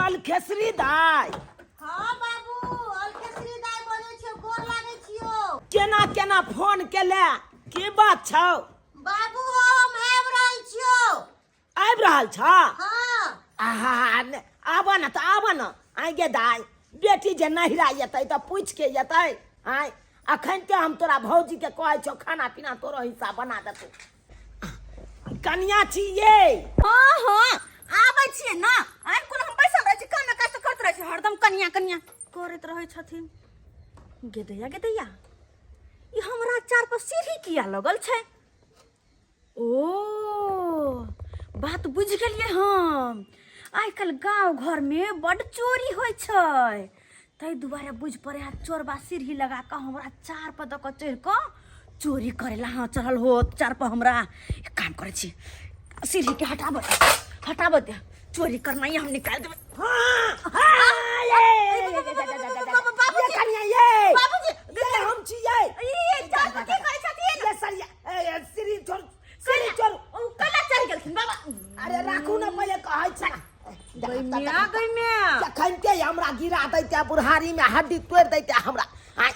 अलखेसरी दाइ। हाँ बाबू, अलखेसरी दाइ बजै छियौ, गोर लागै छियौ। केना केना फोन केले, की बात छौ? बाबू हौ, हम आबि रहल छियौ। आबि रहल छ? हाँ। आहा, आब न तऽ आब न। आइ गे दाइ, बेटी जे नहिरा एतै तऽ पूछि के एतै? आँय, अखन ते हम तोरा भौजी के कहै छौ, खाना पीना तोरो हिस्सा बना देतौ। कनिया छी ये। हाँ हाँ, आबै छियै ना। आइ कोन हम बैसल रहै छी? काम काज तऽ करैत रहै छी हरदम, कनिया कनिया करैत रहै छथिन। गेदैया गेदैया, ई हमरा चार पर सीढ़ी किया लगल छै? ओ बात बुझि गेलियै हम। आइ काल्हि गाँव घरमे बड्ड चोरी होइ छै, ताहि दुआरे बुझि पड़े है चोरबा सीढ़ी लगा कऽ हमरा चार पर दऽ कऽ चढ़ि कऽ चोरी करे ला। हाँ, चढ़ल होत चार पर। हमरा एक काम करै छी, सीढ़ी के हटाबऽ दे, हटाबऽ दे, चोरी करना हम निकालि देबै। हाँ, ये, ये कनिया ये। बाबूजी। ये हम छी ये। ई चार पर की करै छथिन? ये सरिया, ए, ए, सीढ़ी छोड़, सीढ़ी छोड़। ओ कला चढ़ि गेलखिन बाबा। अरे राखू ने, पहिले कहै छै। गैमिया गैमिया। जखन हमरा गिरा दैते बुढ़ारी में हड्डी तोड़ि दैते हमरा। आँय।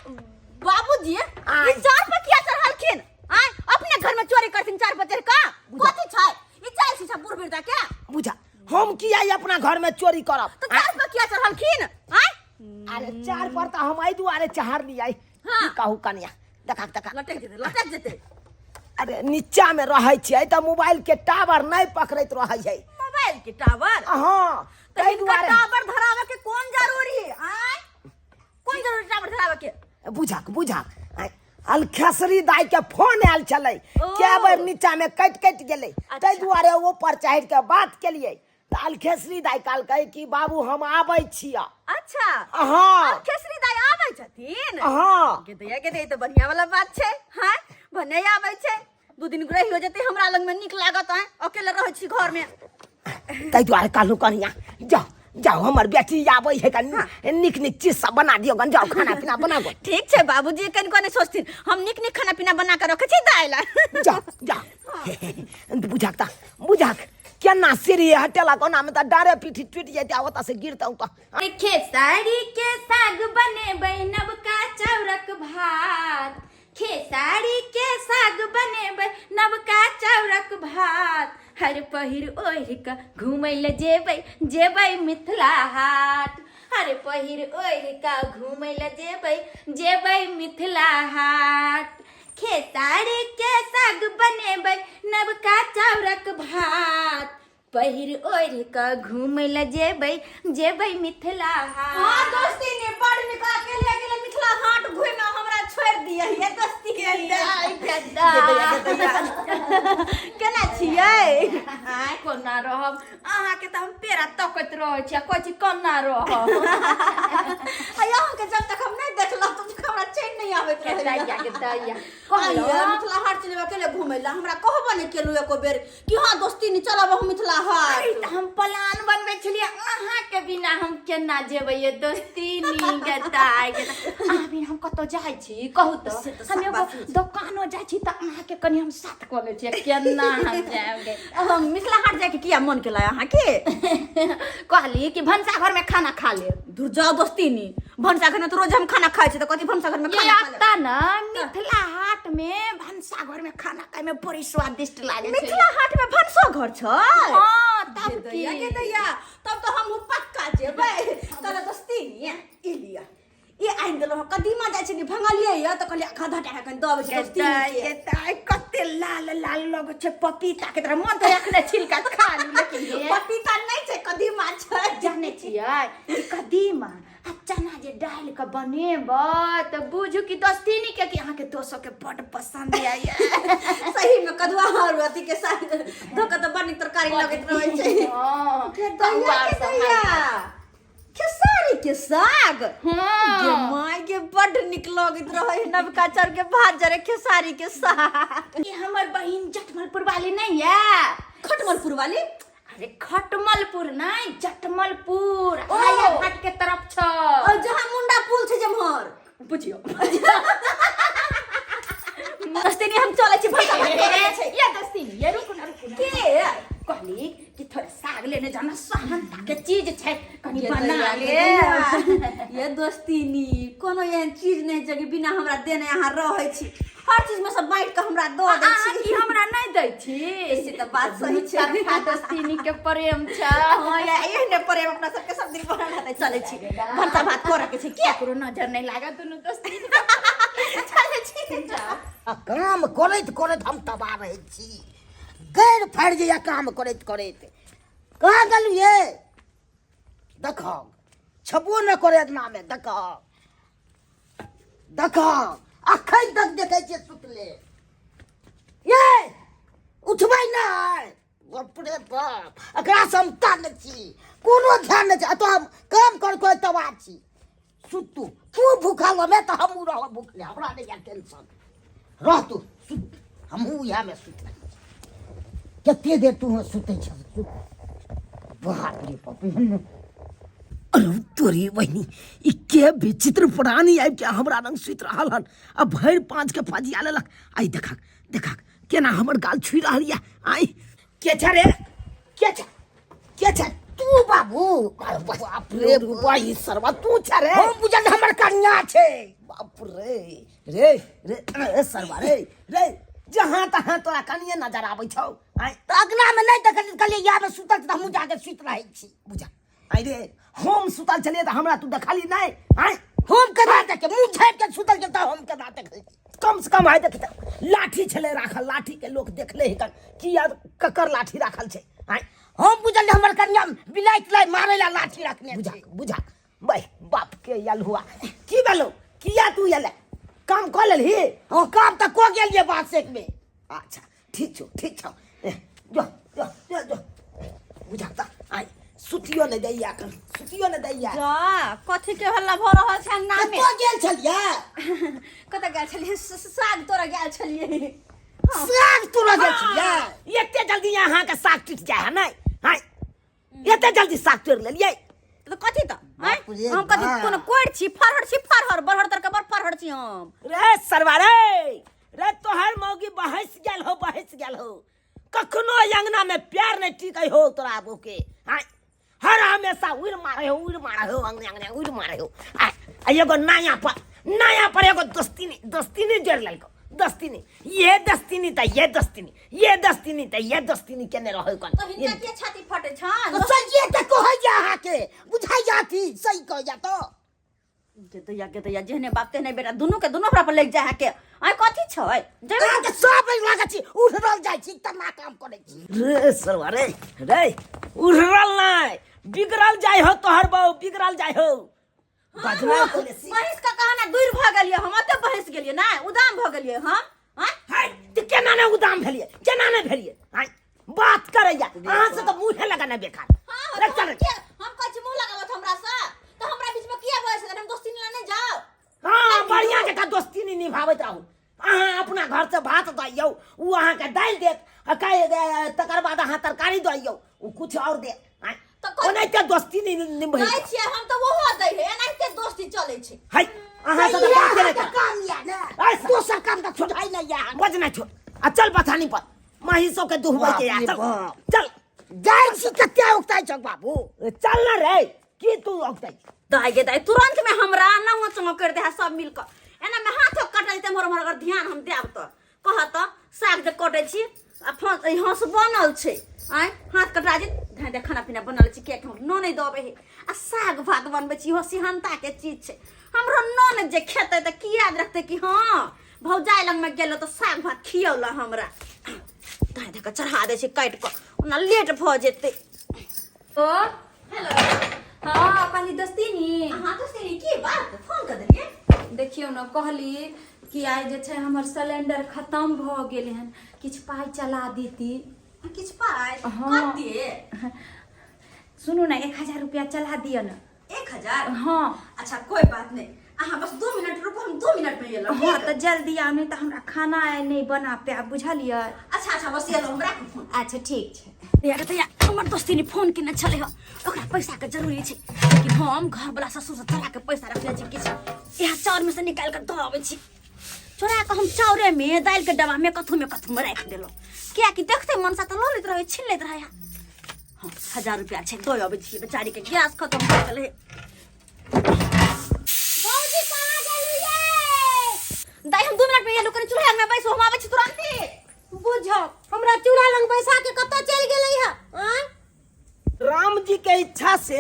बाबूजी। आँय। ई चार पर किया चढ़लखिन? आय, अपने घर में चोरी करथिन चार पर चढ़ कऽ? कथी छै ई चाल छी सब बूढ़ वृद्धा के? बुझा, हम किया ई अपना घर में चोरी करब? तऽ चार पर किया चढ़लखिन? आय। अरे चार पर तऽ हम एहि दुआरे चढ़लियै। हाँ। की कहू कनिया, देखा देखा। लटक जेतै, लटक जेतै। अरे नीचा में रहै छियै तऽ मोबाइल के टावर नहि पकड़ैत रहै है। मोबाइल के टावर? हाँ। तऽ ताहि हिनका दुआरे टावर धरावे के कोन जरूरी? आय, कोन जरूरी टावर धरावे के? बुझक बुझक, आँय, अलखेसरी दाई के फोन आयल छलै। ओ। कए बेर नीचा में कटि कटि गेलै, ताहि दुआरे ऊपर चढ़ि के बात केलियै तऽ अलखेसरी दाई कहलकै कि बाबू, हम आबै छियै। अच्छा। हाँ। खेसरी दाई आबै छथिन? हाँ। गे दैया गे दैया, तऽ बढ़िया वाला बात छै। हाँ, भने आबै छै, दू दिन रहि हो जेतै हमरा लग में, नीक लागत। आय, अकेले रहै छी घर में। ताहि दुआरे कहलहुँ कनिया, जाउ जाउ, हमर बेटी आबै है, कनि नीक नीक चीज सब बना दियौ गन, जाउ खाना पीना बनाबो। ठीक छै बाबूजी, कनिको नहि सोचथिन, हम नीक नीक खाना पीना बना कऽ रखै छी दाइ ला। जाउ जाउ। बुझक तऽ बुझक, केना सीढ़ी हटेलक, ओना में तऽ डारे पीठी टूटि जेतै आ ओतऽ से गिरतौ तऽ। खेसारी के साग बनेबै, नवका चाउरक भात। खेसारी के साग बनेबै, नवका चाउरक भात। हर पहिर ओढ़ि कऽ घूमै लए जेबै, जेबै मिथिला हाट। हर पहिर ओढ़ि कऽ घूमै लए जेबै, जेबै मिथिला हाट। खेसारी के साग बनेबै, नवका चाउरक भात। पहिर ओढ़ि कऽ घूमै लए जेबै, जेबै मिथिला हाट। हाँ दोस्ती ने बड़ नीक, अकेले अकेले मिथिला हाट घूमे हमरा छोड़ दिए ये दोस्ती। केना छियै? आय, कोना रहब? अहाँके तऽ हम पेड़ा तकैत रहै छी आ कहै छी कोना रहब। आ अहाँके जब तक हम नहि देखलहुँ तब तक हमरा चैन नहि आबैत के रहैया। दैया के दैया। आइया कहलहुँ मिथिला हाट चलेबै अकेले घूमै लए, हमरा कहबो नहि केलहुँ एको बेर कि हाँ दोस्ती नहीं चलब हम मिथिला हाट। अरे तऽ हम प्लान बनबै छलियै, अहाँके बिना हम केना जेबै ये दोस्ती नी गताय के। अहाँ बिना हम कतौ जाइ छी कहू तऽ? से तऽ हम साफ एगो बात छै। दोकानो जाइ छी तऽ अहाँके कनि हम साथ कऽ लै छियै, केना हम जायब गे? हम मिथिला हाट जाके किया मन केला अहाँके? कहली कि भनसा घर में खाना खा लेब। दूर जाओ दोस्ती नी, भनसा घर में तो रोज हम खाना खाइ छी, तऽ कथी भनसा घर में ये खाना खा लेब? आता न मिथिला हाट में भनसा घर में खाना खाय में बड़ी स्वादिष्ट लागे छै। मिथिला हाट में भनसो घर छै? हाँ, तब गे की। दैया गे दैया, तब तो हम पक्का जेबै। कहले दोस्ती नी, ई लिया, ई आनि देलहुँ हँ। कदीमा जाइ छै नि भंगलियै यऽ तऽ कहलियै आधा टाका कनि दऽ अबै छी दोस्ती गे के। गे दाइ, कते लाल लाल लगै छै पपीता के तरह, मन तऽ एखने छिलका खा ली, लेकिन ये पपीता नहि छै, कदीमा छै। जानै छियै, ई कदीमा आ चना जे डालि कऽ बनेबै तऽ बुझू कि दोस्तीनी के कि अहाँके दोसो के बड्ड पसंद आइए। सही में कदुआ और अथी के साथ धो कऽ तऽ बड़ नीक तरकारी लगैत रहै छै। हँ। गे दैया गे दैया, खेसारी के साग। हाँ। गे माय गे, बड्ड नीक लगैत रहै है नवका चाउर के भात जरे खेसारी के साग। ई हमर बहिन जटमलपुर वाली नहीं है? खटमलपुर वाली? अरे खटमलपुर नहीं, जटमलपुर। ओ। हाया घाट के तरफ छ। और जहाँ मुंडा पुल छै जम्हर। बुझियो। दोस्ती, हम चलै छी, भैया भात करै छै। ये दोस्ती, ये रुकू ना, रुकू ना। के? कहली कि थोड़े साग लेने जाना, सहनता के चीज छै, कनी ये बना दैया ले। ये दोस्तीनी कोनो एहन चीज नहि छै कि बिना हमरा देने अहाँ रहै छी हर चीज में सब बांटि के हमरा दऽ दै अहाँ छी की हमरा नहि दै छी से तऽ बात सही छै। तरफा दोस्तीनी के प्रेम छै हँ या एहने प्रेम अपना सबके सब दिन बनल रहतै चलै छी भनसा भात करऽ के छै किया ककरो नजर नहि लागत दुनू दोस्तीनी चलै छी आ काम करैत करैत हम तबाह रहै छी गैर फाड़ि जाइए काम करैत करैत कहाँ गेलहुँ ये देखो छबो नहि करे अङ्गनामे देखो देखो अखन तक देखै छियै सुतले ये उठबै नहि बाप रे बाप एकरा से हम तंग छी कोनो ध्यान नहि छै एतऽ हम काम कर कर तबाह छी सुतू तू भूखल रहबे तऽ हमहूँ रहब भूखले हमरा नहि यऽ टेंशन रह तू सुत हमहूँ इएहमे सुति रहै छी कते देर तू सुतै छह सुत बाप रे बाप एहन अरे तोरी बहिनी ई के विचित्र प्राणी आबि के हमरा रंग सुति रहल हन आ भरि पाँच के फजिया लेलक आई देखक देखक केना हमर गाल छुइ रहल यऽ आई के छै रे के छै के छै तू बाबू अरे बाप रे बाई सरवा तू छै रे हम बुझल हमर कन्या छै बाप रे रे रे रे सरवा रे रे जहाँ तहाँ तोरा कनिए नजर आबै छौ आँय तऽ अगना में नहि देखल कहलियै या में सुतल छै तऽ हमहूँ जाके सुति रहै छी बुझा आँय रे हम सुतल छलियै तऽ हमरा तू देखली नहि आँय हम केना देखे मुँह झाँपि के सुतल छै तऽ हम केना देखै छी कम से कम आइ देख लाठी छलै राखल लाठी के लोक देखले हेतन कि ककर लाठी राखल छै आँय हम बुझल हमर कन्या बिलाइ तिलाइ मारै ला लाठी रखने बुझा छै बुझा भाई बाप के यल हुआ की भेलो किया तू एले काम कऽ लेलही हाँ काम तऽ कऽ गेलियै बासेक में अच्छा ठीक छौ ठीक छौ ए, जो जो जो जो बुझा तऽ आइ सुतियो नहि दैया एखन सुतियो नहि दैया जा कथी के हल्ला भऽ रहल छै अंगना में कतऽ गेल छलियै कतऽ गेल छलियै साग तोड़ऽ गेल छलियै साग तोड़ऽ गेल छलियै एते जल्दी अहाँके साग टूटि जाइ है नहि आँय एते जल्दी साग तोड़ि लेलियै तऽ कथी तऽ आँय? बाप रे हम कथी बाप। कोनो कोरि छी फरहर छी फरहर बरहर तर के बड़ फरहर छी हम रे सरवा रे रे तोहर मौगी बहस गेल हो बहस गेल हो कखनो अंगना में प्यार नहीं टिकै हो तोरा आबो के आँय हर हमेशा उड़ मारे हो उड़ मारे हो अंगने अंगने उड़ मारे हो आ आ एगो नया पर एगो दोस्ती दोस्ती नहीं जोड़ लेलको दोस्ती ये दोस्ती त ये दोस्ती ये दोस्ती त ये दोस्ती केने रहै कोन तऽ हिनका के छाती फटे छन तऽ सहिए तऽ कहैया अहाँके बुझाइया अथी सही कहैया तऽ के दैया के दैया जेहने बाप तेहने बेटा दुनू के दुनू हमरा पर लागि जाय है के आय कथी छै जेबै अहाँके सब लागै छी उठरल जाइ छी तना काम करै छी रे सरवा रे रे उड़ल नहीं बिगड़ल जाय हो तोहर बहु बिगड़ल जाय हो बजना तो बेसी बहिस का कहना दूर भऽ गेलियै हम ओते बहिस गेलियै ना उदाम भऽ गेलियै हम आँय हाय तो केना ने उदाम भेलिए केना ने भेलिए हाय बात करैया अहाँ से तो मुँहे लगाना बेकार हाँ, रे तऽ चल हम किया हम कहै छी मुँह लगाबत हमरा से तऽ हमरा बीच में किया बजै छथिन हम दोस्ती ला नहि जाउ हाँ बढ़िया जकाँ दोस्ती नहीं निभाबैत रहू अहाँ अपना घर से भात दइयौ उ अहाँके दालि देत आ काल्हि तकर बाद अहाँ तरकारी दइयौ उ कुछ और देत आँय, तऽ कोन- ओनाहिते दोस्ती नहीं निभै कहै छियै हम तऽ ओहो दै है एनाहिते दोस्ती चलै छै है अहाँ सब तऽ बाते नहि अहाँके करब। काम यऽ ने ऐ दोसर काम तऽ छुटाइ नहि यऽ अहाँके। बजना छोड़ आ चल बथानी पर महीसो के दुहबै के आ बाप रे चल बाप। चल जाइ छी कते उगताइ छौ बाबू चल ना रे की तू औगतै दाइ गे दाइ तुरंत में हमरा नंगो चंगो कर दे है सब मिल के एना में हाथो कटल जेतै मोर मोर अगर ध्यान हम देब तऽ कह तऽ साग जे कटै छी आ हंस बनल छै आँय हाथ कटा जेत धाइ दे खाना पीना बनल छै कियाकि हम नोन नहि दबै है आ साग भात बनबै छी इहो सिहनताके चीज छै हमरो नोन जे खेतै तऽ की याद रखतै कि हँ भौजाइ लगमे गेलो तऽ साग भात खियौला हमरा धाइ दे कऽ चढ़ा दै छै काटि कऽ ओना लेट भऽ जेतै ओ हेलो हाँ कहली दोस्तीनी अहाँ दोस्तीनी की बात फोन कर देलियै देखियौ ने कहली कि आइ जे छै हमर सिलेंडर खतम भऽ गेल हन किछु पाइ चला देती किछु पाइ हाँ। कते सुनू ने 1000 रुपया चला दिअ ने 1000 हाँ अच्छा कोई बात नहीं अहाँ बस 2 मिनट रुकू हम 2 मिनट में एलहुँ हाँ तऽ जल्दी आउ नहि तऽ हमरा खाना आइ नहि बना पायब बुझलियै अच्छा अच्छा बस एलहुँ हम राखू फोन अच्छा ठीक छै यार तऽ हमर दोस्ती ने फोन केने छलै हँ ओकरा पैसाके जरूरी छै लेकिन हम घरवला ससुरसँ चोरा के पैसा रखने छी किछु इएह चाउरमे से निकालि कऽ दऽ अबै छी चोरा कऽ हम चाउरेमे दालिके डब्बामे कथूमे कथूमे राखि देलहुँ किएकि देखतै मनसा तऽ लऽ लैत रहै छीन लैत रहै हाँ, 1000 रुपया छै, दऽ अबै छियै बेचारी के, गैस खत्म भऽ गेलै। भौजी, कहाँ गेलू ये? दाइ, हम 2 मिनट में एलू, कनि चूल्हा में बैसू, हम आबै छी तुरंते। बुझ, हमरा चूल्हा लग बैसा के कतऽ चलि गेलै है आँय? राम जी के इच्छा से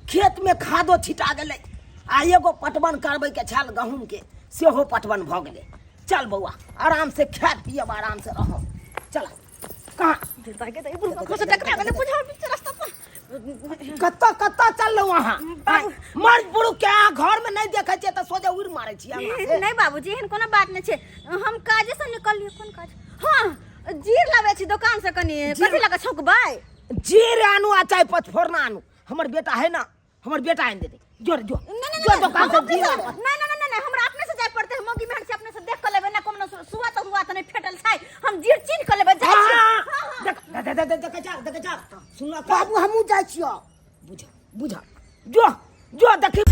खेत में खादो छिटा गेलै आ एगो पटवन करबै के छल गहूम के, सेहो पटवन भऽ गेलै। चल बौआ, आराम से खायब पियब, आराम से रहब। चल, कहाँ टकरा गेलै, बुझाउ बीच रास्ता पर। कतऽ कतऽ चललहुँ अहाँ? मर्द पुरुष के अहाँ घर में नहीं देखै छियै तऽ सोझे उड़ि मारै छियै अंगना से। नहीं बाबूजी, एहन कोनो बात नहीं छै। हम काजे से निकललियै। कोन काज? हाँ, जीर लाबै छी दोकान से कनि। कथी लगा छौकबै? जीर आनू आ चाहे पचफोरना आनू, हमर बेटा है ना, हमर बेटा आनि देतै। जोर जो जो दोकान से जीर आ। नहीं नहीं नहीं नहीं, हमरा अपने से जाय पड़तै। हम मौगी मेहर से अपने से देख के लेबै ना, कोनो सुआ त हुआ त नहीं फेटल छै। हम जीर चिन्ह के लेबै, जाइ छी। हाँ, देख देख देख देख देख जा, देख जा, सुन ल। बाबू, हमहूँ जाइ छियौ। बुझ बुझ, जो जो देखी।